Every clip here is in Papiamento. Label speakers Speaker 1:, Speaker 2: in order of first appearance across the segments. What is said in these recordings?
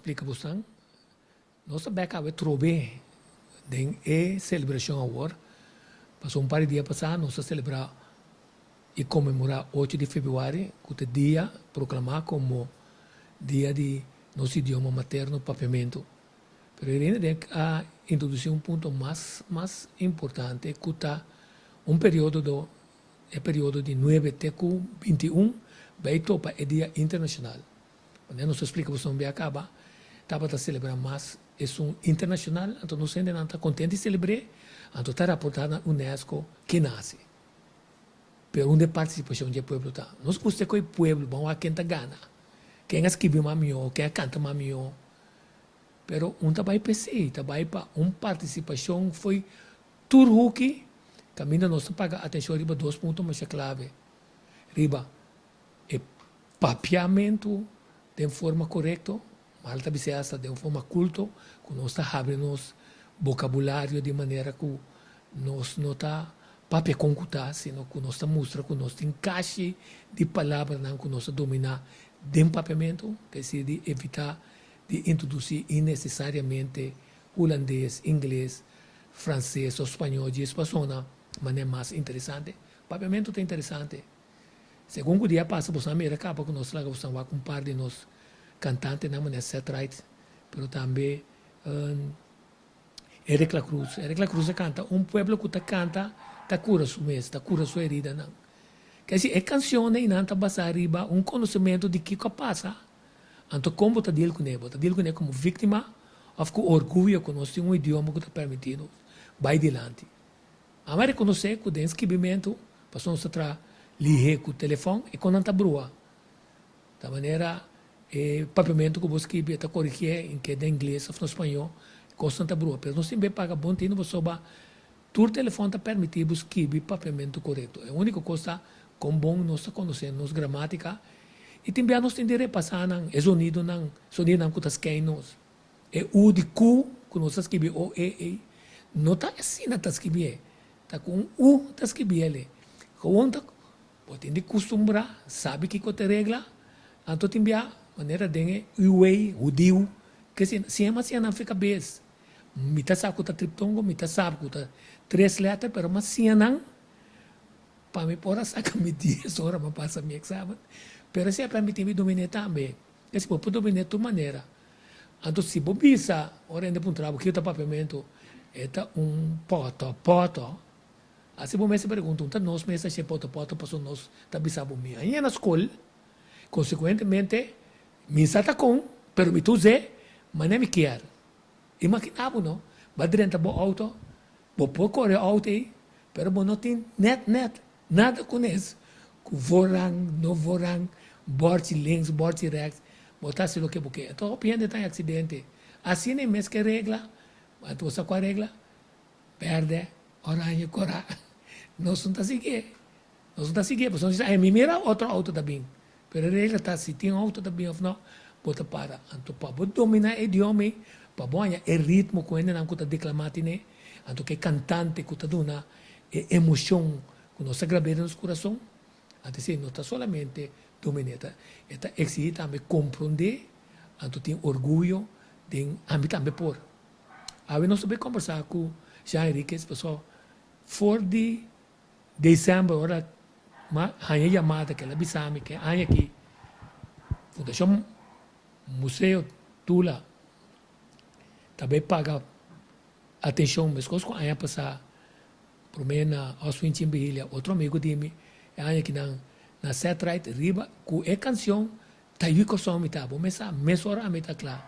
Speaker 1: splika bosan, nos ta bek awe trobe den e selebrashon awor. Pasobra un par di dia pasá nos a selebrá i konmemorá ocho di febrüari ku ta dia proklamá komo dia di nos idioma materno Papiamentu. Pero Irene den a introdusí un punto mas mas importante ku ta un periodo do e periodo di nuebe te ku 21 bai topa e dia internashonal. Manera nos a splika boso un bia kaba, tabata selebrá mas esun internashonal, anto nos hendenan ta kontent di selebr'é, anto ta raportá na UNESCO ke nase. Pero unda e partisipashon dje pueblo ta? Nos gusta ku e pueblo, ban wak ken ta gana, ken a skibi mas mihó, ken a kanta mas mihó. Pero un ta bai p'esei, ta bai pa un partisipashon fo'i tur huki, kaminda nos ta paga atenshon riba dos punto masha klave, riba e papiamentu den forma korekto, mal ta bis'é asta den un forma kulto, ku nos ta habri nos bokabulario di manera ku nos no ta papia kon ku ta, sino ku nos ta mustra ku nos tin kashi di palabranan ku nos ta dominá den papiamentu, ke esei di evitá di introdusí innesesariamente hulandes, ingles, franses òf spañó djis pa sona manera mas interesante. Papiamentu ta interesante. Segun ku dia pasa boso a mira kaba ku nos laga boso wak un par di nos kantantenan manera Seth Wright, pero tambe Eric La Cruz. Eric La Cruz a kanta Un pueblo ku ta kanta ta kura su mes, ta kura su heridanan. Kesi e kanshonnan einan ta basá riba un konosementu di kiko a pasa, anto kon bo ta deal kuné. Bo ta deal kuné komo víktima òf ku orguyo ku nos tin un idioma ku ta permití nos bai dilanti. Amo a rekonosé ku den skibimentu pasobra nos ta traha lihé ku telefòn e kon nan ta brua. Ta manera e papiamentu ku bo skibi e ta korigié en ke den ingles òf na spañó e kosnan ta brua. Pero nos tin be paga bon tinu pasobra tur telefòn ta permití bo skibi papiamentu korekto. E úniko kos ta kon bon nos ta konosé nos gramátika i tin bia nos tin di repasá nan e zonidonan, sonidonan ku ta skein nos. E u di ku, ku nos ta skibi o e ei, no ta asina ta skibié. Ta ku un u ta skibié el. Gewoon ta, bo tin di kustumbrá, sabi kiko ta e regla, anto tin bia manera den e u ei, hudiu, ke si, siña mas siña nan fi kabes. Mi ta sa ku ta triptongo, mi ta sa ku ta tres lèter, pero mas siña nan pa mi por a saka mi dies ora pa pasa mi eksamen. Pero esei a permití mi dominé tambe. Esei bo por dominé tur manera. Anto si bo bisa ora hende puntra bo kiko ta papiamentu, e ta un pòtò pòtò. Asi bo mester pregunta, un ta nos mes ta hasi e pòtò pòtò pasobra nos ta bisa bo mi a yena skol, konsekuentemente mi sa ta kon, pero mi ta us'é manera mi kier. Imaginá bo no, bo a drenta bo outo, bo por kore outo ei, pero bo no tin nèt nèt Nada ku nes, ku voorrang, no voorrang, bòrchi links, bòrchi rèks, bo ta hasi loke bo ke. Anto hopi hende ta den aksidente. Asina e mes ke regla, anto bo sa kua regla? Bèrdè, oranje, kòrá. Nos no ta siguié. Nos no ta siguié pasobra nos bisa, mi mira otro outo ta bin. Pero e regla ta si tin outo ta bin òf no, bo ta para. Anto pa bo dominá e idioma ei, pa bo haña e ritmo ku hendenan ku ta deklamá tine, anto ku e kantante ku ta duna E emocion cu nos ta grab'é den nos curason, anto esei no ta solamente dominé, ta e ta exigí tambe comprendé, anto tin orguyo den ami tambe por. Awe nos ta bay combersa cu Jean Henriquez pasobra for di december ora m'a haña yamada cu el a bisa mi cu e aña aki Fundacion Museo Tula ta bay paga Atencion, meskos ku aña pasá, promé na Oswin Chin Vigilia, otro amigo di mi, e aña kinan na Set Right riba ku e kansion Ta Yu Kòrsou Mi Ta. Bo mes sa, mesora ami ta kla.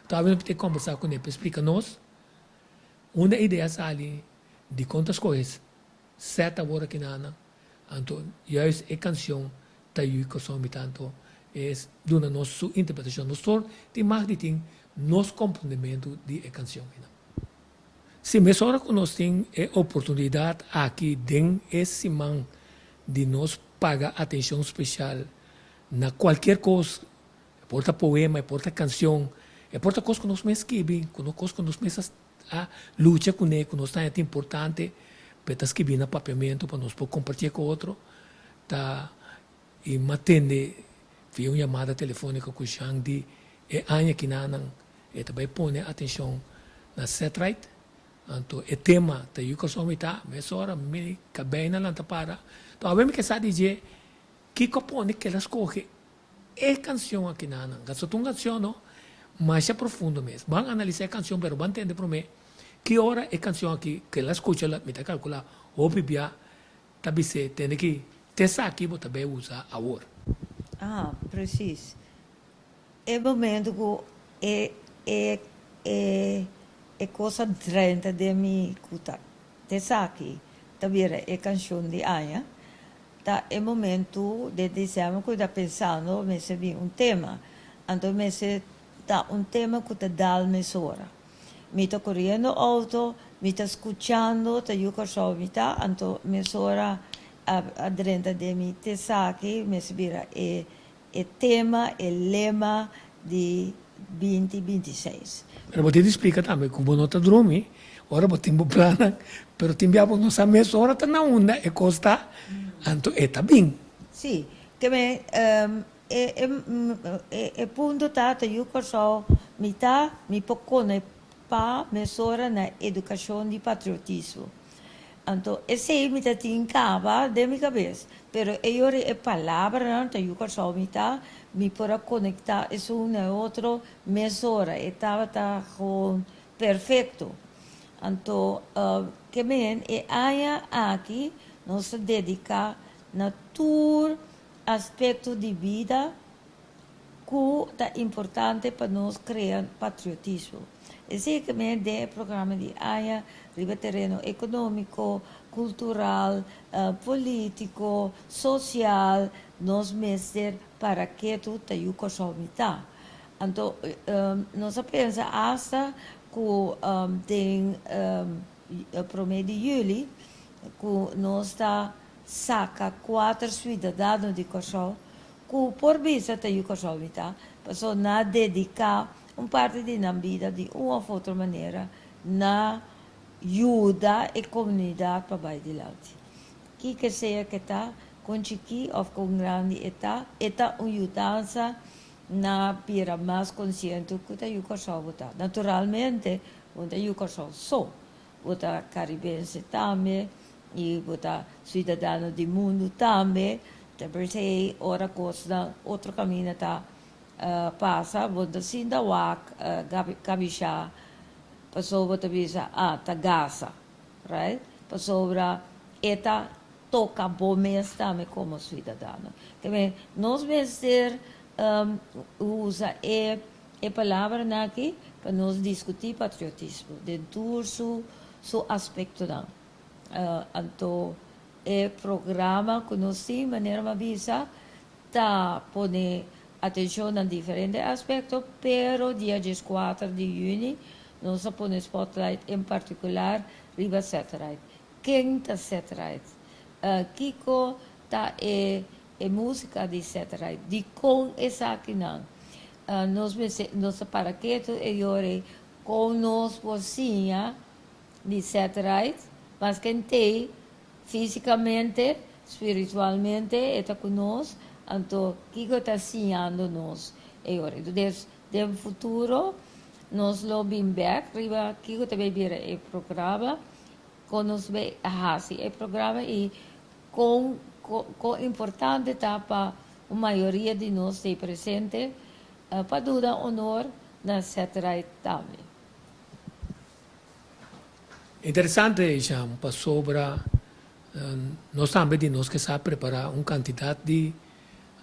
Speaker 1: Tòg mi ta kombersá kuné pa e splika nos unda e idea sali, dikon ta skohe Set awor akinan, anto juist e kansion Ta Yu Kòrsou Mi Ta. Anto e duna nos su interpretashon. Nos tur tin mag di tin nos komprondementu di e kansion einan. Si mesora ku nos tin e oportunidat aki den e siman di nos paga atenshon speshal na kualkier kos, e por ta poema, e por ta kansion, e por ta kos ku nos mes skibi, ku no kos ku nos mes a lucha kuné, ku nos ta haña ta importante pa e ta skibí na papiamentu pa nos por kompartié ku otro, ta i m'a tende via un yamada telefóniko ku Jean di e aña kinanan. E ta bai pone atenshon na Set Right. Anto e tema ta Yu Kòrsou mi ta, mesora mi kabei na lanta para. Anto awe mi ke sa di dje kiko a pone kel a skohe e kanshon aki nan. Pasobra ta un kanshon no masha profundo mes. Ban analisa e kanshon pero ban tende prome ki ora e kanshon aki kel a skucha mi ta kalkula hopi bia ta bis'é tende ki te esaki bo ta bai usa awor.
Speaker 2: Ah, precies. E momento ku e e e e kos a drenta den mi ku ta esaki ta bira e kanshon di aña, ta e momento den december ku mi ta pensando mester bin un tema. Anto mester ta un tema ku ta dal mesora. Mi ta koriendo outo, mi ta skuchando ta yu Kòrsou mi ta, anto mesora a a drenta den mi t'esaki mester bira e E tema, e lema di binti 26.
Speaker 1: Pero bo tin di splika tambe ku bo no ta drumi ora bo tin bo plannan, pero tin bia bo no sa mes ora ta na unda e kos ta, anto e ta bin.
Speaker 2: Sí, ke men e e e punto ta ta yu Kòrsou mi ta mi por konektá mesora na edukashon di patriotismo. Anto esei mi ta tin kaba den mi kabes, pero e yori e palabranan ta yu Kòrsou mi ta, mi por a konektá esun na e otro mesora, e tabata gewoon perfekto. Anto ke men e aña aki nos ta dediká na tur aspekto di bida ku ta importante pa nos krea patriotismo. Esei ke men den e programa di aña riba tereno ekonómiko, kultural, polítiko, sosial, nos mester para ketu ta yu Kòrsou mi ta. Anto nos a pensa asta ku den promé di yüli ku nos ta saka kuater suidadano di Kòrsou Ku por bisa ta yu Kòrsou mi ta, pasobra nan a dediká un parti di nan bida di un òf otro manera na yuda e komunidat pa bai dilanti. Kiko sea ke ta, kon chikí òf kon grandi e ta, e ta un yudansa na bira mas konsiente ku ta yu Kòrsou bo ta. Naturalmente, bo no ta yu Kòrsou so, Bo ta karibense tambe i bo ta suidadano di mundu tambe. Ta p'esei ora kosnan otro kaminda ta pasa, bo no ta sinta wak kabishá pasobra bo ta bisa, ah, ta Gaza, right? Pasobra e ta toka bo mes tambe komo suidadano. Te nos mester usa e E palabranan aki pa nos diskutí patriotismo den tur su su aspektonan. Anto e programa ku nos tin, manera mi a bisa, ta pone atenshon na diferente aspekto, pero dia 14 di yüni nos a pone spotlight en partikular riba Ced Ride. Ken ta Ced Ride? Kiko ta e E músika di Ced Ride. Dikon esakinan? Nos mester, nos ta para ketu e yora kon nos por siña di Ced Ride, maske en tei físikamente, spiritualmente e ta ku nos, anto kiko e ta siñando nos e yora. Entonces den futuro nos lo bin bek riba kiko ta bay bira e programa, kon nos bay hasi e programa i Kon kon importante ta pa un mayoria di nos stay presente pa duna honor na Ced Ride tambe.
Speaker 1: Interesante Isham, pasobra nos tambe di nos ke sa prepara un kantidat di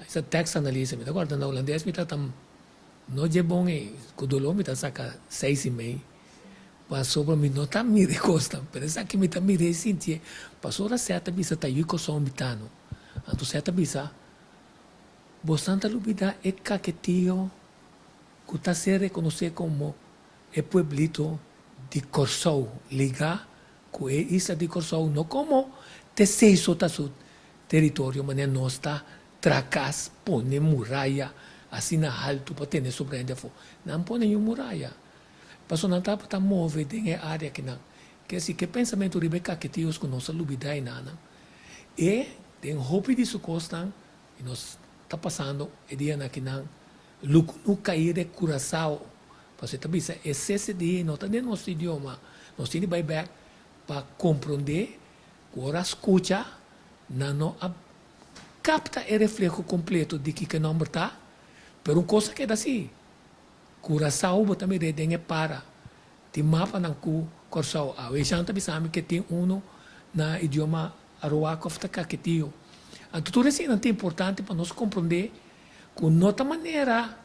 Speaker 1: esa tekstanalyse. Mi ta kòrda na hulandes mi ta ta no dje bon ei, ku doló mi ta saka seis i mei. Pasobra mi no ta mira e kosnan, pero esaki mi ta mira i sintié. Pasobra Sè ta bisa ta yu kosou mi ta no. Anto Sè ta bisa, Bosan ta lubidá e kaketio ku ta ser rekonosé komo e pueblito di Kòrsou, ligá ku e isla di Kòrsou, no komo t'esei so ta su teritorio, manera nos ta traha kas, pone muraya asina haltu pa tene sobra hende afó. Nan pone yu muraya. Pasobra nan tabata move den e área kinan. Ke si ke pensamentu riba e kaketios ku nos a lubidá e nanan. E den hopi di su kosnan, i nos ta pasando e dianan akinan, Lukunu Kaire Curaçao. Pasobra e ta bisa e CCD no ta den nos idioma. Nos tin di bai bek pa komprondé ku ora a skucha nan no a kapta e refleho kompleto di kiko e nòmber ta. Pero un kos a keda si, Curacao bo ta mir'é den e para. Tin mapanan ku Kòrsou. Awe Jean ta bisa mi ke tin unu na idioma Aruaco of ta Caquetio. Anto tur eseinan ta importante pa nos komprondé ku no ta manera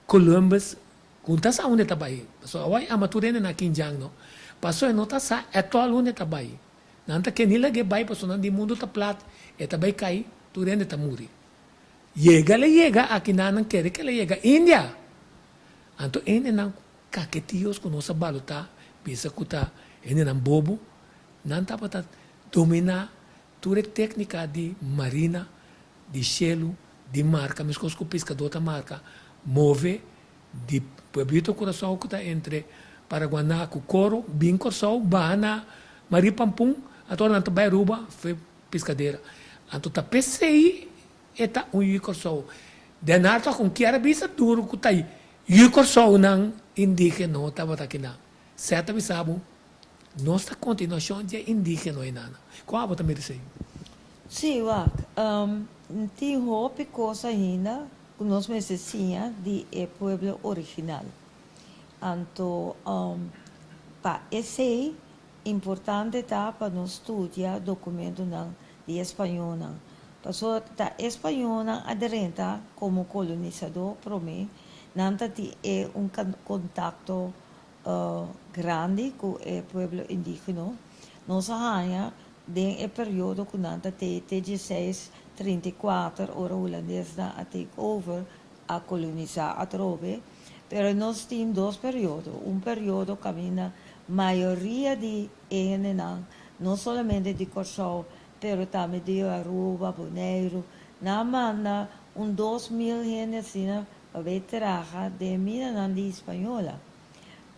Speaker 1: Columbus ku no ta sa unda e ta bai. Pasobra awor e ama tur hende na Kinjan no. Pasobra e no ta sa ètòl unda e ta bai. Nan ta ke ni lag'é bai pasobra nan di mundu ta plat, e ta bai kai, tur hende ta muri. Yega el a yega aki nan nan kere ke el a yega India. Anto hendenan kaketios ku nos a balotá bisa ku ta hendenan bobo, nan tabata dominá tur e téknika di marina, di shelu, di marka, meskos ku piskadó ta marka, move di Pueblito Curaçao ku ta entre Paraguaná ku Coro, bin Kòrsou, baha na Marie Pampun, anto ora nan ta bai Aruba, fe piskadera. Anto ta p'esei E ta un yu Kòrsou. Den hartog un kier a bisa duru ku ta yu Kòrsounan indígeno tabata kinan. Sè ta bisa bo, nos ta kontinuashon dje indígeno einana. Kon abo ta mira esei?
Speaker 2: Sí, wak. Tin hopi kos ainda ku nos mester siña di e pueblo original. Anto pa esei Importante ta pa nos studia dokumentonan di e spañónan, pasobra ta e spañónan a drenta komo kolonisadó promé, nan ta tin e un kontakto grandi ku e pueblo indígeno. Nos a haña den e periodo ku nan ta te te dieseis 34 ora hulandesnan a take over, a kolonisá atrobe, pero nos tin dos periodo, un periodo kaminda mayoria di e hendenan, no solamente di Kòrsou, pero tambe di Aruba, Boneiru, nan a manda un 2000 hende asina pa bay traha den minanan di Hispañola.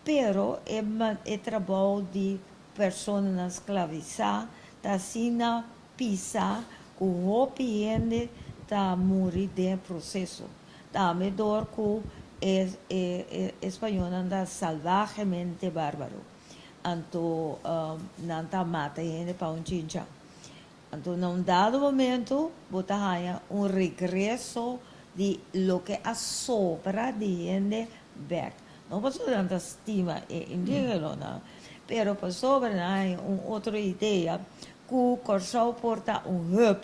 Speaker 2: Pero e e trabou di personanan sklavisá ta asina pisa ku hopi hende ta muri den e proseso. Tambe dor ku e e e spañolnan ta salvahemente bárbaro. Anto nan ta mata hende pa un chincha. Anto na un dado momento bo ta haña un regreso di loke a sobra di hende bèk. No pasobra nan ta stima e indígenonan, pero pasobra nan haña un otro idea ku Kòrsou por ta un hub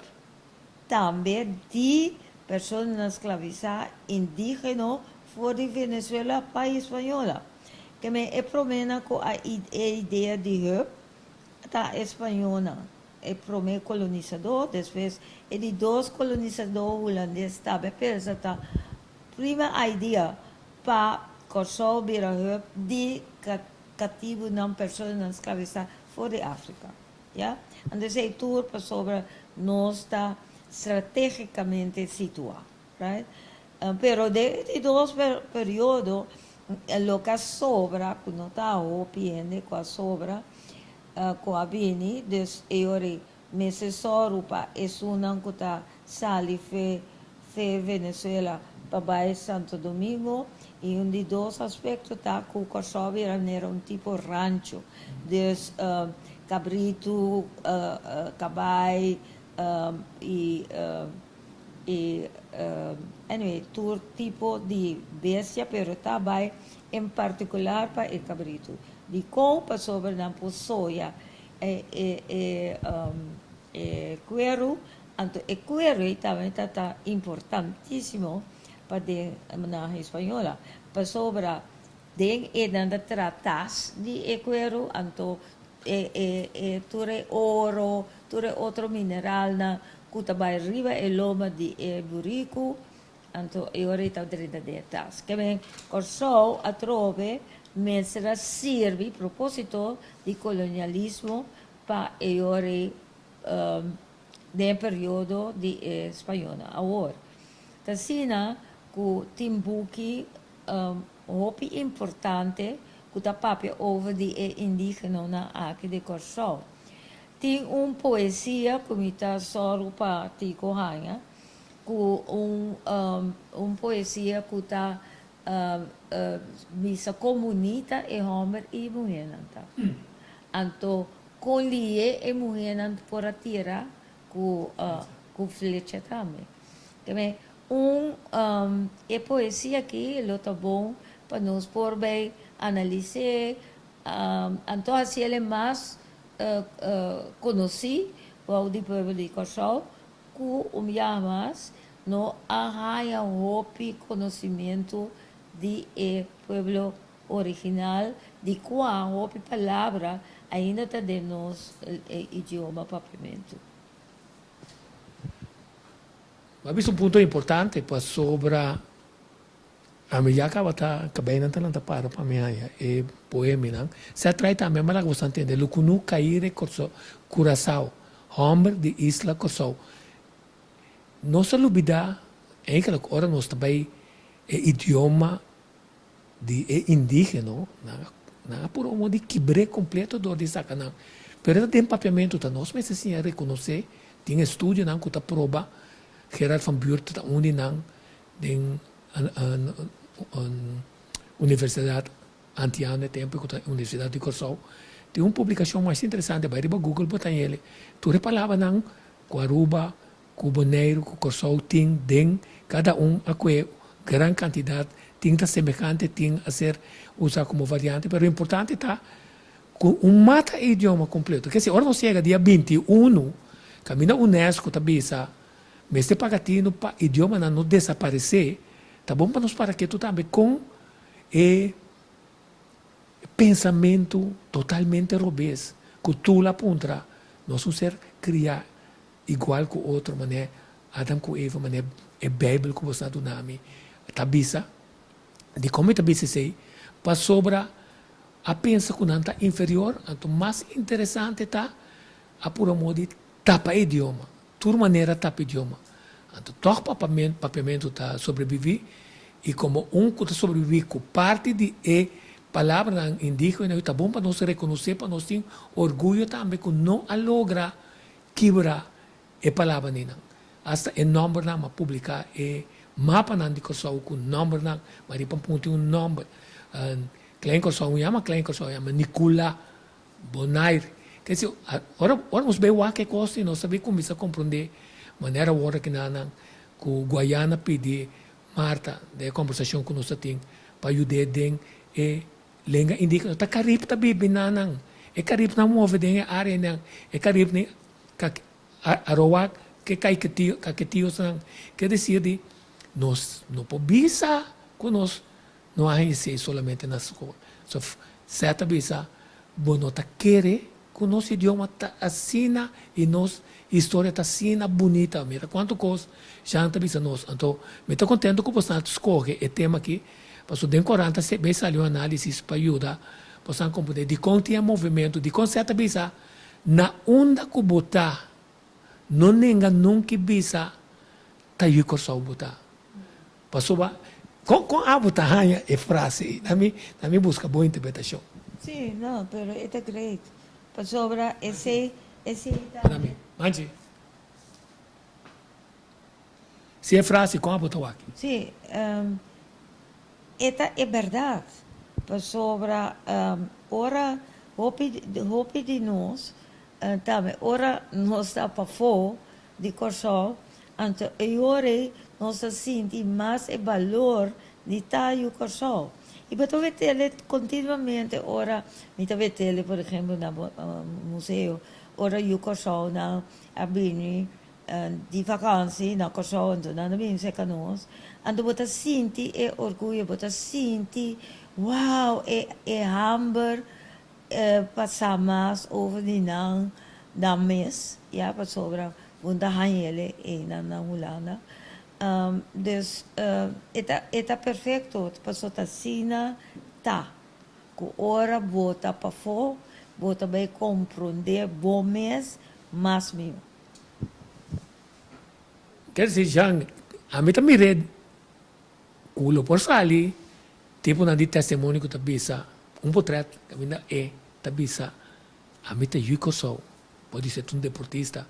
Speaker 2: tambe di personanan sklavisá indígeno for di Venezuela pa Hispañola. Ke men e proménan ku a e idea di hub ta e spañónan, e promé kolonisadó, despues e di dos kolonisadó hulandes tambe pensa ta prima idea pa Kòrsou bira hub di katibunan, personanan sklavisá for di Afrika. Ya? Anto esei tur pasobra nos ta strategicamente situa, right? Pero den e di dos periodo loke a sobra, ku no ta hopi hende ku a sobra, ku a bini, dus e ora ei mester sòru pa esunnan ku ta sali fe fe Venezuela pa bai Santo Domingo y un di dos aspecto ta cu Corsou bira manera un tipo rancho dus cabrito, cabay y y anyway tur tipo di bestia pero ta bai en particular pa e cabrito. Dicon? Pasobra nan por soya e e e cuero Anto e kuero ei tambe ta ta importantísimo pa den na Hispañola, pasobra den e nan ta traha tas di e kuero, anto e e e tur e oro, tur e otro mineralnan ku ta bai riba e loma di e buriku, anto e ora ei ta drenta den e tas. Ke men Kòrsou atrobe mester a sirbi propósito di kolonialismo pa e ora ei den e periodo di e spañolnan. Awor, ta asina ku tin buki hopi importante ku ta papia over di e indígenonan aki di Kòrsou. Tin un poesia ku mi ta sòru pa Tico haña, ku un un poesia ku ta. Bisa kon bunita e hòmber i e muhénan ta. Anto kon lié e muhénan por a tira ku ku flecha tambe. Keme un e poesia aki lo ta bon pa nos por bai analis'é, anto hasiel e mas konosí bou di pueblo di Kòrsou Ku un biaha mas no a haña hopi konosimentu di e pueblo original di kua hopi palabra ainda ta den nos idioma papiamentu.
Speaker 1: Bo a bisa un punto importante pasobra Ami ya caba ta cabeinan ta lanta para pa mi haña e poeminan. Sa trae tambe mara cu boso a ntende, Lukunu Kaire Kòrsou, Curaçao, hòmber di isla Kòrsou. Nos a lubidá eigenlijk ora nos ta bai e idioma di e indigeno, nan a nan a puru un modo di kibr'é completo dor di saca nan. Pero e ta den papiamentu ta nos mester siña reconoce, tin estudionan cu ta proba, Gerard van Buurt ta un di nan, Den Universidat Antiano e tempu ku ta Universidat di Kòrsou tin un publikashon masha interesante bai riba Google bo ta hel tur e palabranan ku Aruba, ku Boneiru, ku Kòrsou tin den kada un a kue gran kantidat tin ta semehante tin a ser usa komo variante pero importante ta ku un mata e idioma kompleto kese ora nos yega dia 21 kaminda Unesco ta bisa Mester paga tinu pa idiomanan no desaparesé, ta bon pa nos para ketu tambe kon e pensamentu totalmente robes ku Tula a puntra, nos un ser kriá igual ku otro manera Adam ku Eva, manera e Beibel ku boso a duna mi ta bisa? Dikon mi ta bisa esei? Pasobra a pensa ku nan ta inferior, anto mas interesante ta a pura moda di tapa e idioma. Tur manera tapa idioma. Anto tòg papiamentu ta sobreviví i komo un ku ta sobreviví ku parti di e palabranan indígena ta bon pa nos rekonosé, pa nos tin orguyo tambe ku no a logra kibra e palabranan. Asta e nòmbernan, m'a publiká e mapanan di Kòrsou ku nòmbernan, ma riba un punto tin un nòmber. Klein Kòrsou, un yama Klein Kòrsou, yama Nikula. Bonaire. Ke si, ora, ora nos bay wak e kos i nos ta bay kuminsá komprondé manera awor aki nan nan ku Guayana pidi Marta den e kombersashon ku nos ta tin pa yud'é den e lenga indígena. Ta Karib ta bibi nan nan. E Karibnan move den e áreanan. E Karibnan Arowak ke Kaiketio, Kaketiosnan. Ke desir di nos no por bisa ku nos No a hesei solamente na skol. So Seth a bisa, Bo no ta kere ku nos idioma ta asina i nos historia ta asina bunita. Mira kuantu kos Jean ta bisa nos. Anto mi ta kontentu ku boso a skohe e tema aki, pasobra den Koran ta bay sali un análisis pa yuda boso komprendé dikon tin e movementu, dikon Seth a bisa, Na unda ku bo ta, no nenga nunki bisa ta yu Kòrsou bo ta. Pasobra, kon kon abo ta haña e frase ei? Na mi, na mi buska bo interpretashon.
Speaker 2: Sí, no, pero e ta great. Pasobra esei, esei ta.
Speaker 1: Na mi. Manchi. Si e frase, kon abo ta wak?
Speaker 2: Sí, e ta e bèrdat. Pasobra ora hopi, hopi di nos tambe ora nos ta pafó di Kòrsou, anto e ora ei nos ta sinti mas e balor di ta yu Kòrsou. I bo ta wet'el kontinuamente ora mi ta wet'el por ehempel na museo, ora yu Kòrsounan a bini di vakansi na Kòrsou anto nan a bini serka nos, anto bo ta sinti e orguyo, bo ta sinti wow e e hamber Pa sa mas over di nan nan mes, ya, pasobra bo no ta haña el einan na Hulanda. Dus e ta e ta perfecto, pasobra ta asina ta ku ora bo ta pafó bo ta bai komprondé bo mes mas mihó.
Speaker 1: Ker si Jean, ami ta mir'é Ku lo por sali tiponan di testimonio ku ta bisa un potret kaminda e ta bisa ami ta yu Kòrsou. Por ser ta un deportista,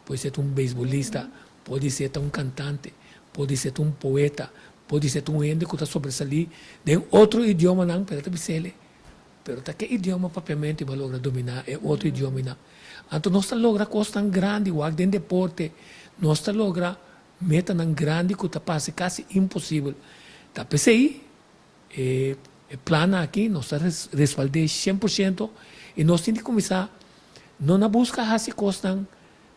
Speaker 1: por ser ta un beisbolista, por ser ta un kantante, por ser ta un poeta. Podisé ta un hende ku ta sobresalí den otro idiomanan, pero ta bis'el, Pero ta ke idioma papiamentu i bo a logra dominá e otro idiomanan? Anto nos ta logra kosnan grandi, wak den deporte, nos ta logra metanan grandi ku ta parse kasi imposibel. Ta p'esei e plan aki nos ta respald'é 100% i nos tin di kuminsá no na buska hasi kosnan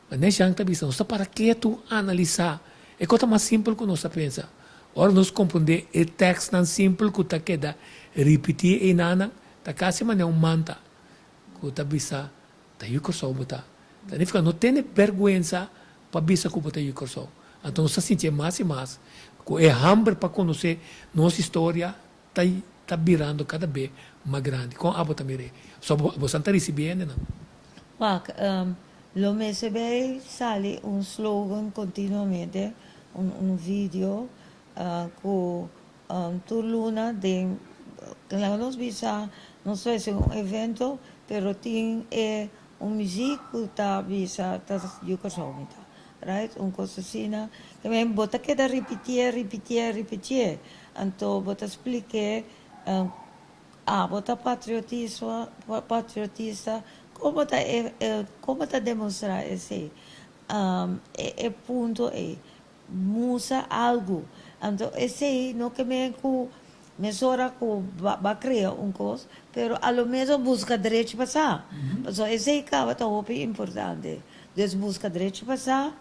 Speaker 1: Manera Jean ta bisa, nos ta para ketu analisá. E kos ta mas simpel ku nos ta pensa. Ora nos komprondé e tèkstnan simpel ku ta keda ripití einanan, ta kasi manera un manta ku ta bisa, Ta yu Kòrsou bo ta. Ta nifiká no tene bèrgwensa pa bisa ku bo ta yu Kòrsou. Anto nos ta sintié mas i mas ku e hamber pa konosé nos historia ta ta birando kada be mas grandi. Kon abo ta mir'é? So bo bosan ta risibí hendenan?
Speaker 2: Wak, lo mester bay sali un slogan continuamente, un un video cu tur luna den, laga nos bisa nos ta haci un evento pero tin e un muziek cu ta bisa ta yu Kòrsou mi ta, right? Un cos asina, bo ta keda ripitié, ripitié, ripitié. Anto bo ta splik'é, Abo ta patriotista, kon bo ta kon bo ta demostrá esei? E punto ei, musa algu. Anto esei no ke men ku mesora ku bo a krea un kos, pero a lo mes bo buska drechi pa sa. Pasobra esei kaba ta hopi importante. Dus buska drechi pa sa.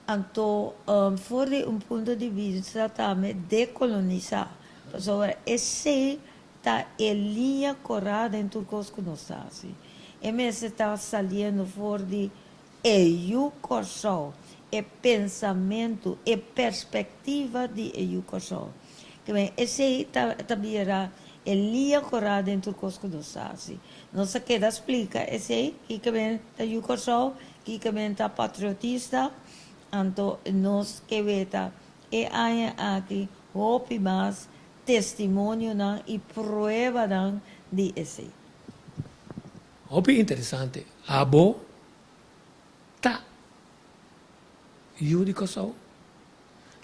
Speaker 2: Anto for di un punto di bista tambe dekolonisá, pasobra esei ta e liña korá den tur kos ku nos ta hasi. E mester ta saliendo for di e yu Kòrsou, e pensamentu, e perspektiva di e yu Kòrsou. Kimen esei ta bira e liña korá den tur kos ku nos ta hasi. Nos a keda splika esei, kiko men ta yu Kòrsou, kiko men ta patriotista, anto nos ke weta e aña aki hopi mas testimonionan i pruebanan di esei.
Speaker 1: Hopi interesante. Abo ta yu di Kòrsou?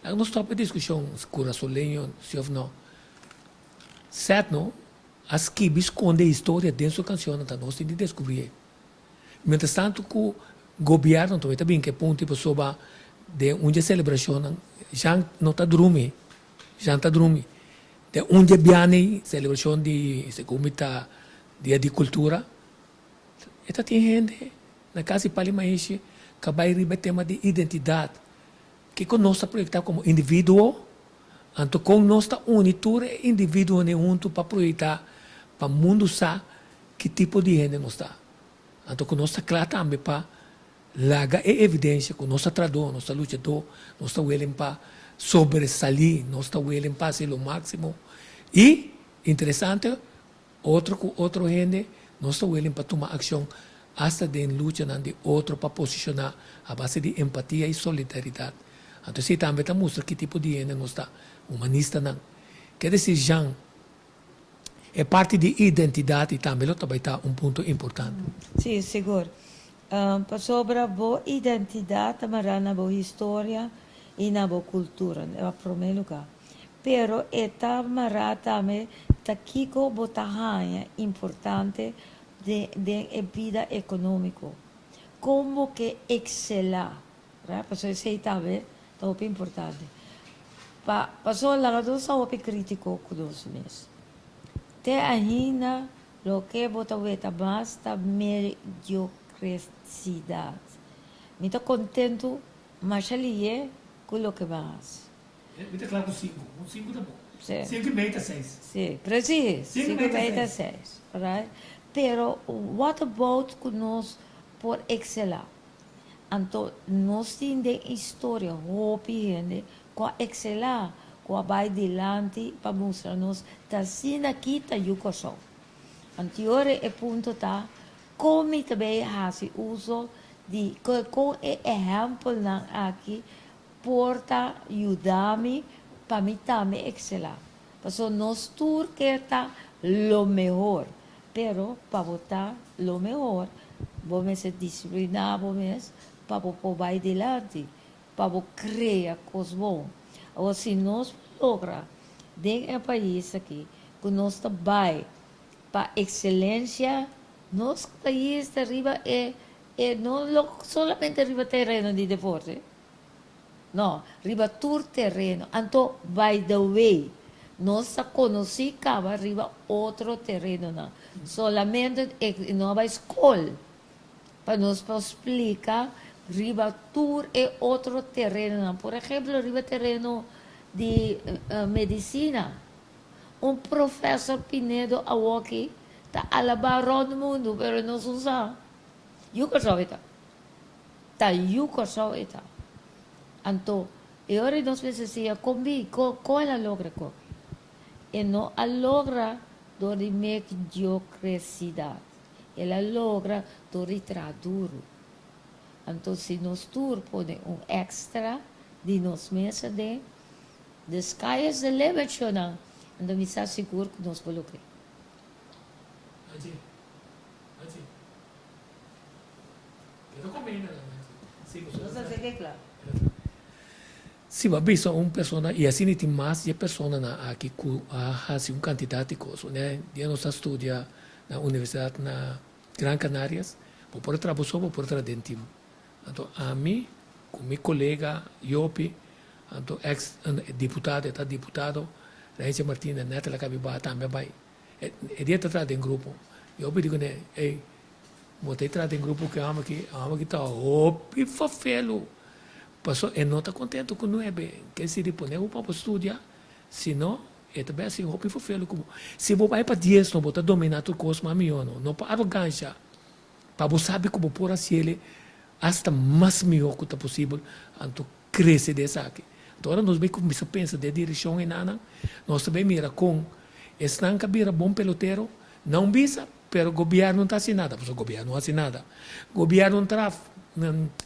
Speaker 1: Laga nos stòp e diskushon kurasoleño si òf no. Sèt no a skibi skonde historia den su kanshonnan ta nos tin di deskubrié. Mientras tanto ku gobièrnu tambe ta bin ku e punto pasobra den un dje selebrashonnan Jean no ta drumi, Jean ta drumi. Den un dje biaha selebrashon di segun mi ta dia di kultura e ta tin hende na kas di Pali Maishi ka bai riba e tema di identidat. Kiko nos ta proyektá komo individuo? Anto kon nos ta uni tur e individuonan huntu pa proyektá pa mundu sa ki tipo di hende nos ta? Anto ku nos ta kla tambe pa laga e evidensia ku nos ta tradó, nos ta luchadó, nos ta welen pa sobresalí, nos ta welen pa hasi lo máksimo. I, interesante, Otro ku otro hende, nos ta willing pa tuma akshon asta den luchanan di otro pa posishoná a base di empatia i solidaridat. Anto esei tambe ta mustra ki tipo di hende nos ta, humanistanan. Ke desir Jean, e parti di identidat i tambe lo ta bai ta un punto importante.
Speaker 2: Sí, sigur. Pasobra bo identidat ta mará na bo historia i na bo kultura, na promé lugá. Pero e ta mará tambe ta kiko bo ta haña importante den e bida ekonómiko. Kon bo ke ekselá, right? Pasobra esei tambe ta hopi importante. Pa pasobra laga nos ta hopi krítiko ku nos mes. Te ainda loke bo ta weta mas ta mediokresidad. Mi ta kontentu masha lihé ku loke bo a hasi.
Speaker 1: Mi ta kla ku sinku. Un sinku ta bon.
Speaker 2: Sí.
Speaker 1: Sinku i mei ta seis.
Speaker 2: Sí, precies.
Speaker 1: Sinku i mei ta seis.
Speaker 2: Right? Pero what about ku nos por ekselá? Anto nos tin den historia hopi hende ku a ekselá, ku a bai dilanti pa mustra nos ta asina aki ta yu Kòrsou. Anto e punto ta kon mi ta bay hasi uso di kon e ehèmpelnan aki Por ta yuda mi pa mi tambe excelá. Paso nos tur kier ta lo mehor, pero pa bo ta lo mehor, bo mester discipliná bo mes pa bo por bai dilanti, pa bo crea cos bon. Awor si nos. logra den e pais aki ku nos ta bai pa ekselensia, nos pais ta riba e e no solamente riba tereno di deporte, no, riba tur tereno. Anto by the way, nos ta konosí kaba riba otro terenonan. Solamente e no a bai skol pa nos por splika riba tur e otro terenonan. Por ehemplo riba tereno di medisina. Un profesor Pinedo awoki ta alabá rònt mundu pero nos no sa. Yu Kòrsou e ta. Ta yu Kòrsou e ta. Anto e ora nos mester siña kon bin, kon kon el a logra kon. E no a logra dor di mediocresidad. El a logra dor di traha duru. Anto si nos tur pone un extra di nos mes aden, The sky is the limit shonan, anto mi sa sigur ku nos por logr'é.
Speaker 1: Anchi, anchi. Ke ta come ainda nan anchi. Si bo
Speaker 2: Nos a seke kla.
Speaker 1: Si bo a bisa un persona y asina tin mas di e personanan aki cu a haci un cantidad di cos. Wanneer dia nos ta studia na universidad na Gran Canarias, bo por a traha bo so, bo por a traha den team. Anto ami cu mi colega Jopi, anto ex diputado, e ta diputado, Reince Martina, net el a cabi baha tambe a bay. E dia ta traha den grupo. Jopi di cune, ey, bo ta traha den grupo cu e homber aki, e homber aki ta hopi fafelu. Paso e no ta contento cu nuebe. Ke si di pone bo pa bo studia, si no, e ta bay haci hopi fafelu cu bo. Si bo bay pa dies no, bo ta domina tur cos mas miho no. No pa arogancia. Pa bo sabi ku bo por hasiel asta mas mihó ku ta posibel, anto krese den esaki. Anto ora nos bai kuminsá pensa den e direkshon enanan, nos ta bai mira kon esnan ka bira bon pelotero, nan bisa, pero gobièrnu no ta hasi nada, pasobra gobièrnu no hasi nada. Gobièrnu no traha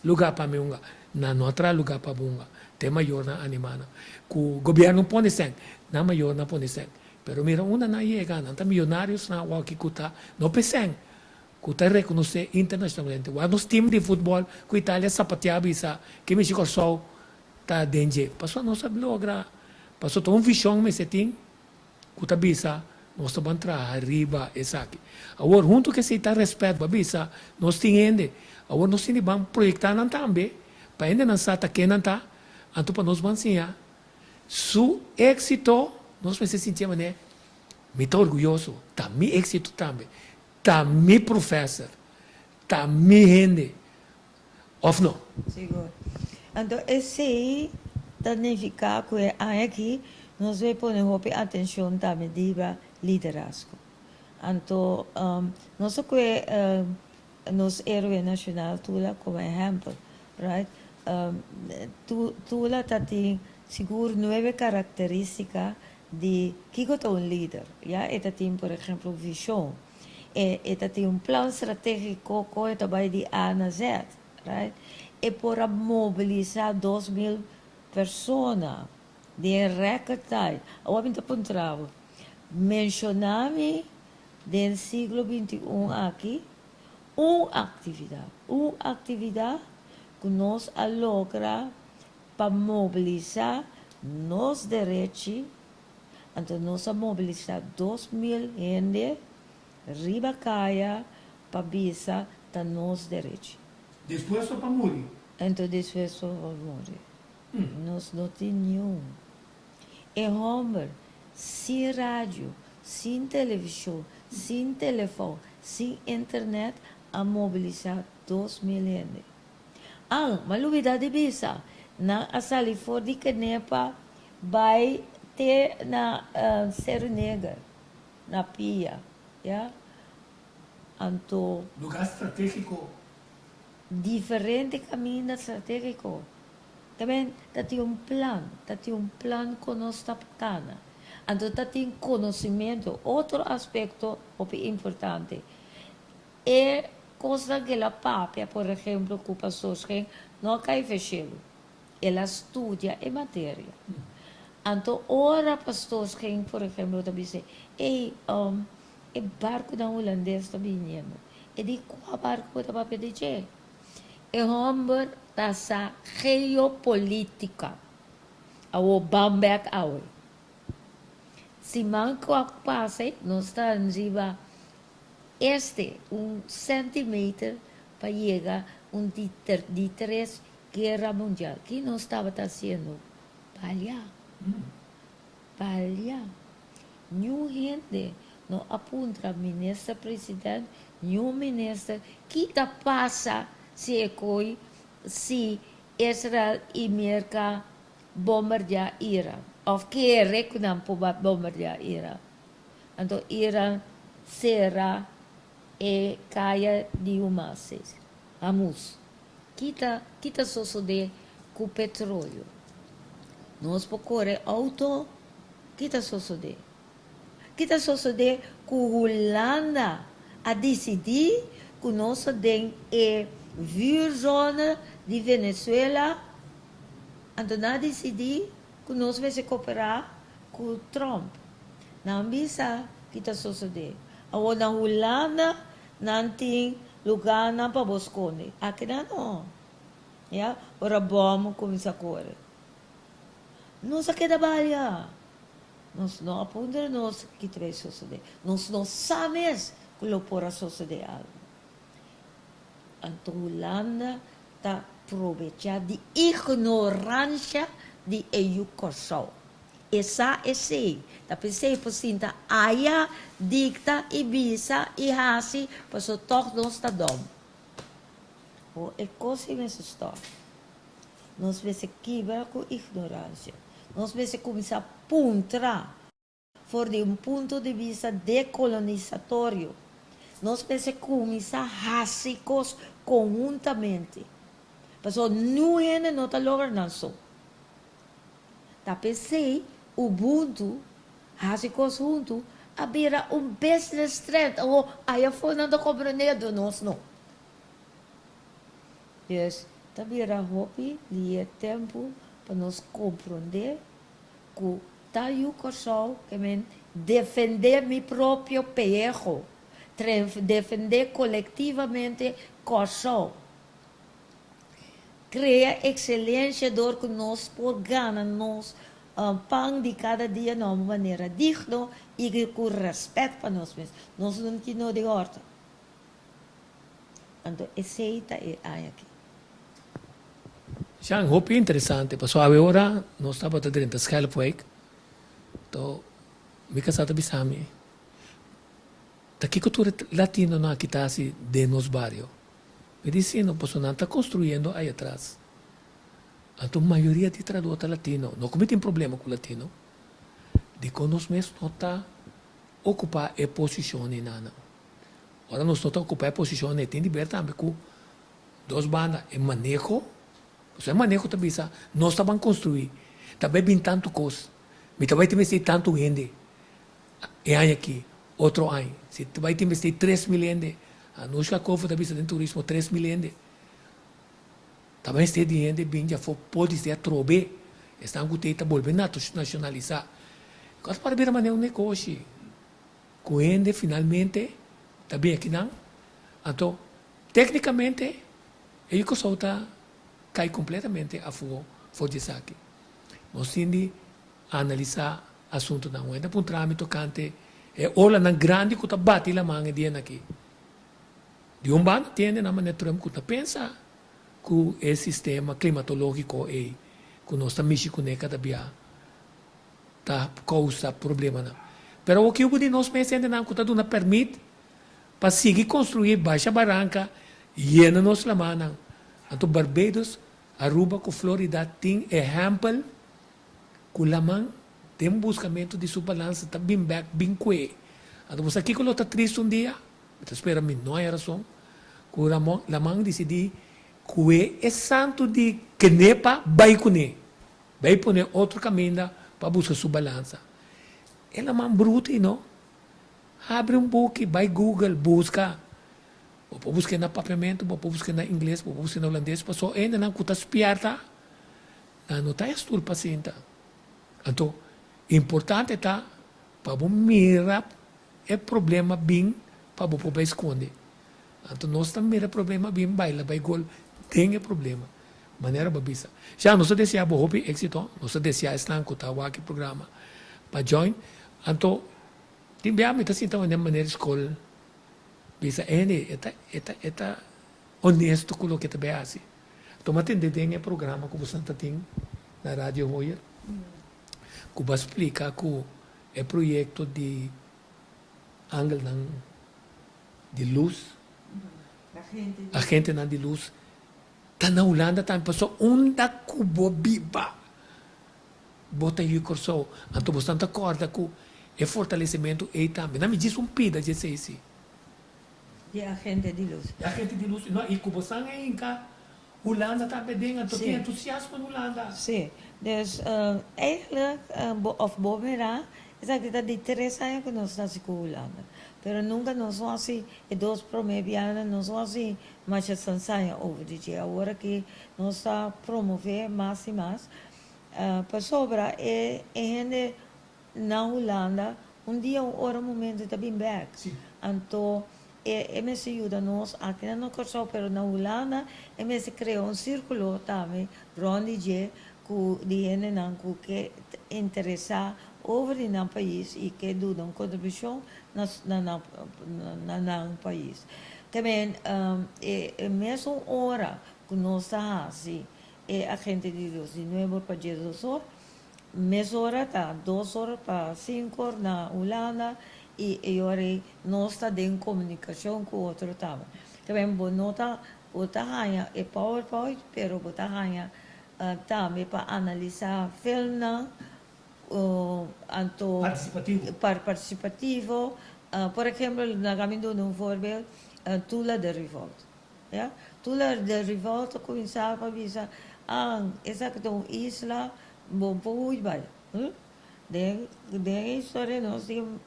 Speaker 1: lugá pa mi hunga, nan no a traha lugá pa bo hunga. Te mayornan animá nan. Ku gobièrnu pone sèn, nan mayornan pone sèn. Pero mira unda nan yega, nan ta miyonariosnan awor ki ku ta no p'e sèn, ku ta rekonosé internashonalmente. Wak nos tim di futbòl ku Italia sapateá bisa ke mishi Kòrsou ta den dje. Pasobra nos a logra, pasobra ta un vishon mester tin ku ta bisa nos ta ban traha riba esaki. Awor huntu ku esei ta rèspèt bo a bisa nos tin hende. Awor nos tin di ban proyektá nan tambe pa hendenan sa ta ken nan ta, anto pa nos ban siña su éksito nos mester sintié manera mi ta orguyoso, ta mi éksito tambe. Ta mi professor, ta mi hende, of no?
Speaker 2: Sigur. Anto esei ta nifiká ku e aña aki nos bay pone hopi atenshon tambe riba liderazgo. Anto nos a kue nos héroe nashonal Tula komo ehèmpel, right? Tula ta tin sigur nuebe karakterístika di kiko ta un lider, ya, e ta tin por ehemplo vishon, e e ta tin un plan stratégiko kon e ta bai di A na Z, right? E por a mobilisá 2000 persona den record time. Awor mi ta puntra bo, menshoná mi den siglo 21 aki un aktividat, un aktividat ku nos a logra pa mobilisá nos derechi, anto nos a mobilisá 2000 hende riba kaya pa bisa ta nos derechi.
Speaker 1: Dispuesto pa muri.
Speaker 2: Anto dispuesto pa muri. Nos no tin niun. E hòmber sin radio, sin televishon, sin telefòn, sin internet a mobilisá 2000 hende. An, m'a lubidá di bisa, nan a sali for di Kenepa bai te na Seru Neger, na pia, ya. Anto.
Speaker 1: Lugá stratégiko.
Speaker 2: Diferente kaminda stratégiko. Taben ta tin un plan, ta tin un plan kon nos ta kana. Anto ta tin konosimentu, otro aspekto hopi importante. E kosnan ku el a papia, por ehemplo, ku pastor Schenk, no a kai fe shelu. El a studia e materia. Anto ora pastor Schenk, por ehemplo, ta bis'é, Ey, e barkunan hulandes ta biniendo. E di, Kua barku bo ta papia di dje? E hòmber ta sa geopolitika. Awor ban bèk awe. Siman ku a pasa nos ta riba este un centimeter pa yega un di di tres guera mundial. Ki nos tabata hasiendo? Balia. Balia. Niun hende no a puntra minister president, niun minister ki ta pasa si e koe si Israel y Merca bombardia Iran of kere ku nan por bombardia Iran. Anto Iran sera e kaya di Humas, Hamus. Ki ta ki ta sosode ku petroleo? Nos por kore outo? Ki ta sosode? Ki ta sosode ku Hulanda a disidí ku nos ta den e vuurzone di Venezuela? Anto nan a disidí ku nos mester koperá ku Trump. Nan bisa ki ta sosodé. Awor na Hulanda nan tin lugánan pa bo skonde. Akinan no. Ya, ora bòm kuminsá kore. Nos a keda balia. Nos no a puntra nos ki ta bay sosode. Nos no sa mes cu lo por a sosode algo. Anto Hulanda ta probecha di ignorancia di e yu Corsou. E sa esey. Ta p'esey por sinta aya, dicta y bisa y haci paso tog nos ta dom. Ho e cos y mester stop. Nos mester kibra ku ignoransia. Nos mester kuminsá puntra for di un punto di bista dekolonisatorio. Nos mester kuminsá hasi kos konhuntamente. Pasobra niun hende no ta logra nan so. Ta p'esei Ubuntu, hasi kos huntu, a bira un business trend. Awor, ayafó nan ta komprendé, nos no. Dus, ta bira hopi di e tempu pa nos komprondé ku ta yu Kòrsou ke men defendé mi propio peyeho, defendé kolektivamente Kòrsou. Krea ekselensia dor ku nos por gana nos pan di kada dia na un manera digno i ku rèspèt pa nos mes. Nos no tin no di hòrta. Anto esei ta e aña aki.
Speaker 1: Jean, hopi interesante, pasobra awe ora nos tabata drenta Schelpwijk, to mi kasá ta bisa mi, ta kiko tur e latinonan aki ta hasi den nos bario? Mi di si no, pasobra nan ta konstruyendo ai atras. Anto mayoria di trahadó ta latino. No ku mi tin problema ku latino, dikon nos mes no ta okupá e posishon einan? Ora nos no ta ocupa e posicion e tin di ber tambe cu dos banda, e maneho, pasobra e maneho ta bisa nos ta ban construi, ta bay bin tanto cos, mi ta bay tin mester tanto hende e aña aki, otro aña, si ta bay tin mester 3000 hende, Anushka Kofo ta bisa den turismo 3000 hende, ta bay mester di hende bin djafo por di ser atrobe, esnan cu tey ta bolbe nacionalisa, e cos ta para bira manera un negoshi. Ku hende finalmente ta bin akinan, anto teknikamente e yu Kòrsou ta kai kompletamente afó for di esaki. Nos tin di analisá asuntunan. Un hende a puntra mi tokante e olanan grandi ku ta bati laman e dianan aki. Di un banda tin hendenan manera Trump ku ta pensa ku e sistema klimatológiko ei ku nos ta mishi kuné kada bia ta kousa problemanan. Pero awor kiubo di nos mes hendenan ku ta duna pèrmit pa sigui konstruí basha baranka yena nos lamannan? Anto Barbados, Aruba ku Florida tin ehèmpel ku laman den buskamentu di su balansa ta bin bèk bin kue. Anto bo sa kiko lo ta tristu un dia? Mi ta spera mi no haya rason ku laman disidí kue e santu di Kenepa bai kuné. Bay pone otro caminda pa busca su balansa. E laman bruto y no. Habri un buki, bay Google, busca. Bo por busca na Papiamento, bo por busca na Ingles, bo por busca na Holandes, paso hendenan cu ta spierta, nan no ta estoel pa sinta. Anto, importante ta pa bo mira e problema bin pa bo por bay sconde. Anto nos ta mira problema bin baila bay gol den e problema. Manera bo a bisa. Ya, nos ta desea bo hopi éxito. Nos ta desea esnan ku ta wak e programa pa join. Anto tin bia mi ta sinta wende manera di skol bisa ene e ta e ta e ta honesto ku loke e ta bai hasi. Anto mi a tende den e programa ku boso ta tin na Radio Hoyer ku bo a splika ku e proyekto di angelnan di lus, agentenan di lus ta na Hulanda tambe pasobra unda ku bo biba bo ta yu Kòrsou. Anto bo ta kòrda ku e fortalesimentu ei tambe. Na mi djis un pida dje esei si.
Speaker 2: Di agente di lus.
Speaker 1: Di agente di lus. No, i ku bo san a hinka Hulanda tambe den, anto tin entusiasmo na Hulanda.
Speaker 2: Si. Dus eigenlijk bo of bo mira esaki ta di tres aña ku nos nasi ku Hulanda. Pero nunka nos no hasi e dos prome biahanan nos no hasi masha sansaña over di dje. Awor aki nos ta promove mas i mas pasobra e hende na Hulanda un dia un ora un momento e ta bin bek. Anto e e mester yuda nos aki na Kòrsou pero na Hulanda e mester krea un sirkulo tambe rònt di dje ku di hendenan ku ke interesá over di nan pais i ke duna un kontribushon na na na nan pais. Te men e e mesun ora ku nos ta hasi e agente di Dios di nuebe or pa diesdos or, Mesora ta dos or pa sinku or na Hulanda i e ora ei nos ta den komunikashon ku otro tambe. Taben bo no ta bo ta haña e powerpoint pero bo ta haña tambe pa analisá filmnan anto
Speaker 1: Partisipativo.
Speaker 2: Partisipativo. Por ehempel laga mi duna un voorbeeld Tula de Revolt. Ya. Tula de revolta cuminsa pa bisa, Ah, esaki ta un isla, bo por huy bay. Hm? Den, den e historia nos tin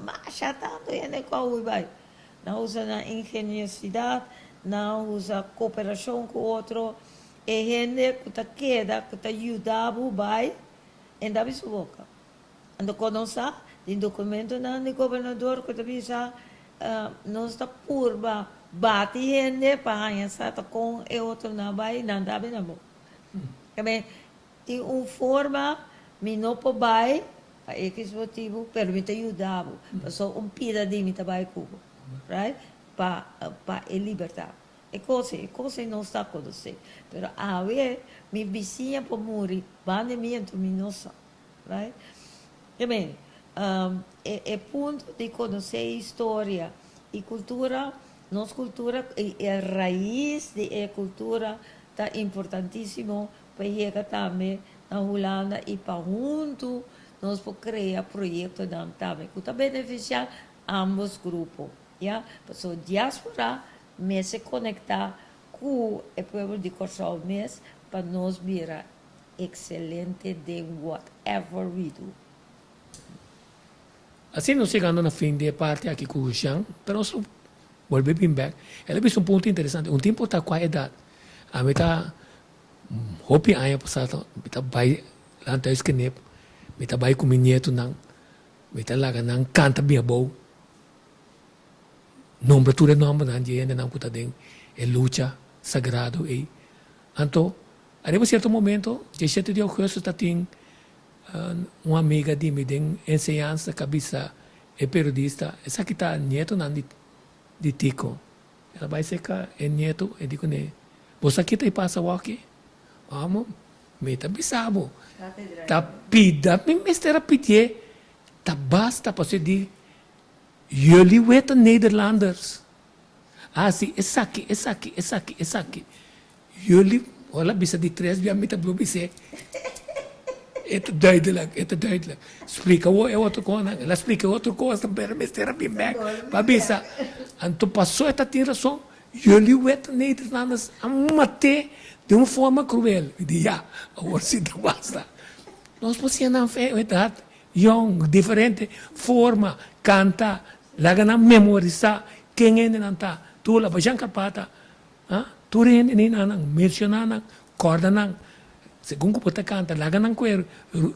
Speaker 2: masha tanto hende cu a huy bay. Nan usa nan ingeniosidad, nan usa cooperacion cu otro. E hende cu ta keda, cu ta yuda bo bay, e ta bisa boca. Anto kon nos sa? Tin dokumentonan di gobernador ku ta bisa nos ta purba bati hende pa haña sa ta kon e otronan a bai, nan ta bina bo. Tabe tin un forma mi no por bai pa ekis motibu pero mi ta yuda bo pasobra un pida di mi ta bai ku bo, right? Pa pa e libertat. E kos ei, e kos ei nos ta konosé. Pero awe mi bisiña por muri banda di mi anto mi no sa. Right? I mean, e e punto di konosé historia i kultura, nos kultura i e rais di e kultura ta importantísimo pa yega tambe na Hulanda i pa huntu nos por krea proyektonan tambe ku ta benefisiá ambos grupo, ya. Pasobra diaspora mester konektá ku e pueblo di Kòrsou mes pa nos bira Excelente den whatever we do.
Speaker 1: Asina nos yegando na fin di e parti aki ku Jean, pero nos lo bolbe bin bek. El a bisa un punto interesante, un tin por ta kua edat. Ami ta hopi aña pasá mi ta bai Landhuis Knip, mi ta bai ku mi nietonan, mi ta laga nan kanta bin abou, nombra tur e nombernan di e hendenan ku ta den e lucha sagrado ei. Anto Ariba cierto momento, diesshete di augustus ta tin un amiga di mi den enseñansa ca bisa e periodista, esaki ta nietonan di di Tico. El a bay cerca e nieto, e di cune, bo sa kita y pasa awoki? Amo, mi ta bisa bo, ta pida mi mester a pidié, ta basta pasobra di jullie weten Nederlanders. A hasi esaki, esaki, esaki, esaki. Jullie, hola bisa di tres bia mi ta blo bis'é. E ta duidelijk, e ta duidelijk. Splika wou e otro konan. El a splika e otro kosnan pero mester a bin bek pa bisa. Anto paso e ta tin rason, jullie weten Nederlanders a mat'é den un forma kruel. Mi di ya, awor si ta basta. Nos por siña nan fe edat yong, diferente forma, kanta, laga nan memorisá ken hendenan ta. Tula, Bajan Karpata. Ha? Tur hende ni na nan, menciona nan, corda nan. Segun cu bo ta canta, laga nan cu e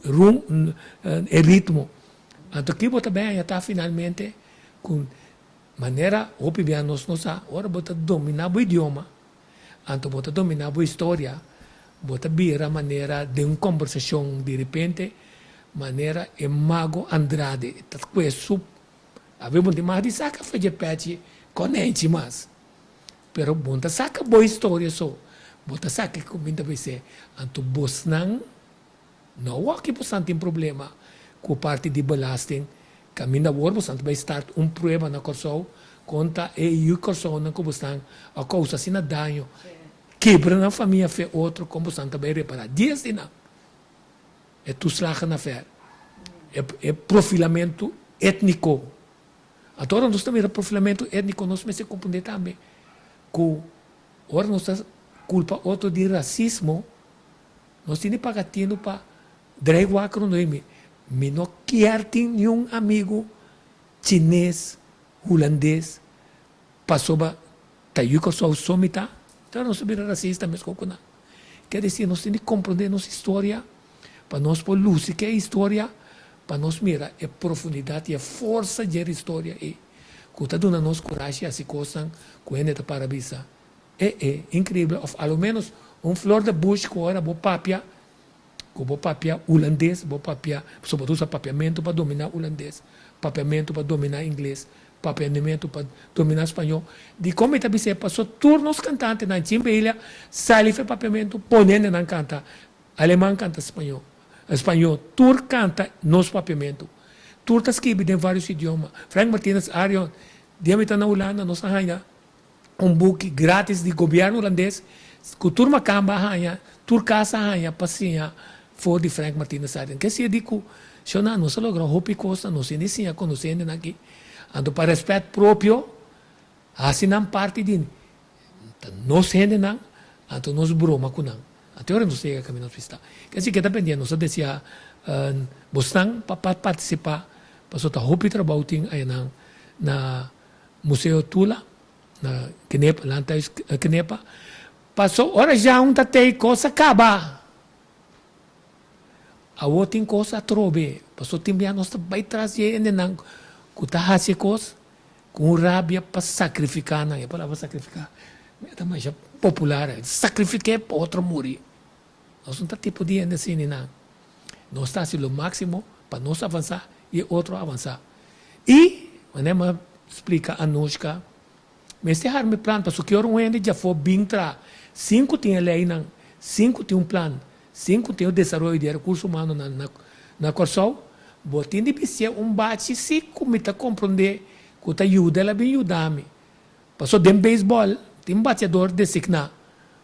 Speaker 1: rum, e ritmo. Anto ki bo ta bay haña ta finalmente cu manera hopi bia nos no sa, ora bo ta domina bo idioma, anto bo ta domina bo historia, bo ta bira manera den un combersacion di repente. Manera e mago Andrade e ta kue su Awe bo no tin mag di saka fe dje pechi konenchi mas. Pero bo no ta saka bo historia so, bo ta saka e kuminda bis'é. Anto bosnan no wòki bosan tin problema ku parti di belasting kaminda awor bosan ta bai start un prueba na Kòrsou konta e yu Kòrsounan ku bosan a kousa asina daño, kibra nan famia fe otro kon bosan ta bai repará dies di nan. E toeslagenaffaire, e profilamentu étniko. Anto ora nos ta mira profilamentu étniko nos mester komprendé tambe ku ora nos ta kulpa otro di rasismo nos tin di paga tinu pa drei wak rondó di mi. Mi no kier tin niun amigu chines, hulandes pasobra Ta yu Kòrsou so mi ta? Claro nos ta bira rasista meskos ku nan. Ke desi nos tin di komprondé nos historia pa nos por lusi ke historia pa nos mira e profundidat i e forsa dje historia ei ku ta duna nos kurashi hasi kosnan ku hende ta para bisa e e inkreibel òf alo ménos un flor de bush ku ora bo papia Ku bo papia hulandes, bo papia, pasobra bo ta usa papiamentu pa dominá hulandes, papiamentu pa dominá ingles, papiamentu pa dominá spañó. Dikon mi ta bisa e? Pasobra tur nos kantantenan chin Belia sali for e papiamentu, pone nan kanta aleman, kanta spañó, spañó, tur kanta nos papiamentu. Tur ta skibi den vários idioma. Frank Martinez Arion, dia mi ta na Hulanda nos a haña un buki gratis di gobierno hulandes ku tur makamba a haña, tur kas a haña pa siña for di Frank Martinus Arden. Ke sier di ku shona nos a logra hopi kos, nos hende siña konosé hendenan aki. Anto pa rèspèt propio hasi nan parti di ta nos hendenan, anto nos broma ku nan. Anto e ora nos yega kaminda nos bista. Ke si ke ta pendiente nos a deseá bosnan pa partisipá pasobra ta hopi trabou tin ayanan na Museo Tula na Kenepa, Landhuis Kenepa. Paso ora Jean ta tei kos a kaba. Awor tin kos atrobe, paso tin bia nos ta bai tras di e hendenan ku ta hasi e kos ku un rabia pa sakrifiká nan. E palabra sakrifiká ta masha popular. Sakrifik'é pa otro muri. Nos no ta tipo di hende asina nan. Nos ta hasi lo máksimo pa nos avansá i e otro avansá. I, manera mi a splika Anushka, mester harma e plan pasobra ki ora un hende djafó bin traha sin ku tin e leinan, sin ku tin un plan, sin ku tin e desaroyo di e rekurso humanonan na na Kòrsou, bo tin di bisié un bachi si ku mi ta komprondé ku ta yuda el a bin yuda mi. Pasobra den beisbòl tin bateador designá.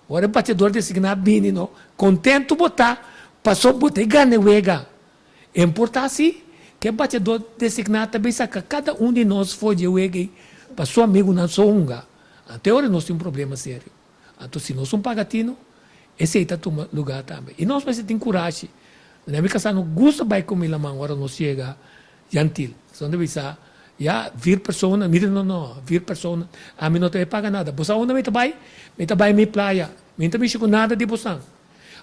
Speaker 1: Ora e bateador designá bini no, kontentu bo ta pasobra bo ta e gana e wega. E importá si ku e bateador designá ta bin saka kada un di nos for di e wega ei pa su amigunan so hunga. Anto e ora nos tin un problema serio. Anto si nos un paga tino, esei ta tuma lugá tambe. I nos mester tin kurashi. Na mi kasá no gusta bai ku mi laman ora nos yega Jantil. Son ta bisa, Ya, vier personen. Mi di, No, no, vier personen. Ami no ta bai paga nada. Bo sa unda mi ta bai? Mi ta bai mi playa. Mi no ta mishi ku nada di bosnan.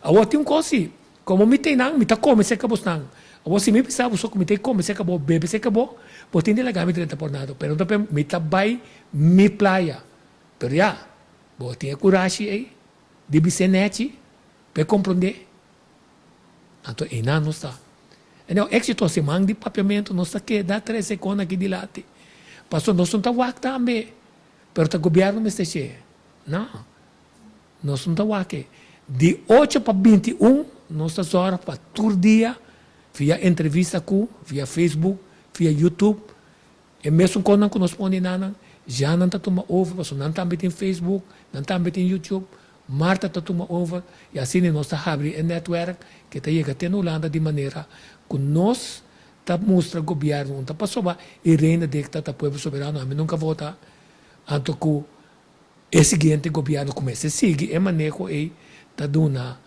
Speaker 1: Awor tin un kos si, komo mi ta einan, mi ta kome serka bosnan. Awor si mi bisa bo so ku mi ta ei kome serka bo, bebe serka bo, bo tin di laga mi drenta por nada. Pero no ta p'e, mi ta bai mi playa. Pero ya, bo tin e kurashi ei di bis'é nèchi p'e komprondé. Anto einan nos ta. E no éxito siman di papiamentu nos ta keda trese kon aki dilanti. Pasobra nos no ta wak tambe, pero ta gobièrnu mester she. No, nos no ta wak e. Di ocho pa 21 nos ta zòrg pa tur dia via entrevista ku, via Facebook, via YouTube, E mesun kosnan ku nos pone na nan, ya nan ta tuma over, pasobra nan tambe tin Facebook, nan tambe tin YouTube, Martha ta tuma over, i asina nos ta habri e netwerk ke ta yega te na Hulanda di manera ku nos ta mustra gobièrnu un ta pasobra e Reina dikta ta pueblo soberano, ami nunka vota, anto ku e siguiente gobièrnu ku mester sigui e maneho ei ta duna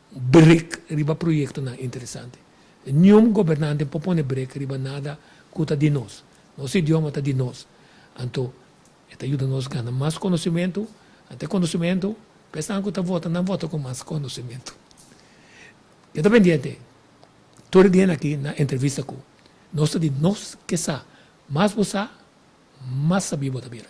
Speaker 1: brek riba proyektonan interesante. Niun gobernante por pone brek riba nada ku ta di nos. Nos idioma ta di nos. Anto e ta yuda nos gana mas konosementu. Anto e konosementu, pa esnan ku ta vota, nan vota ku mas konosementu. Yo ta pendiente tur e dianan aki na entrevista ku nos ta di nos ke sa. Mas bo sa, mas sabí bo ta bira.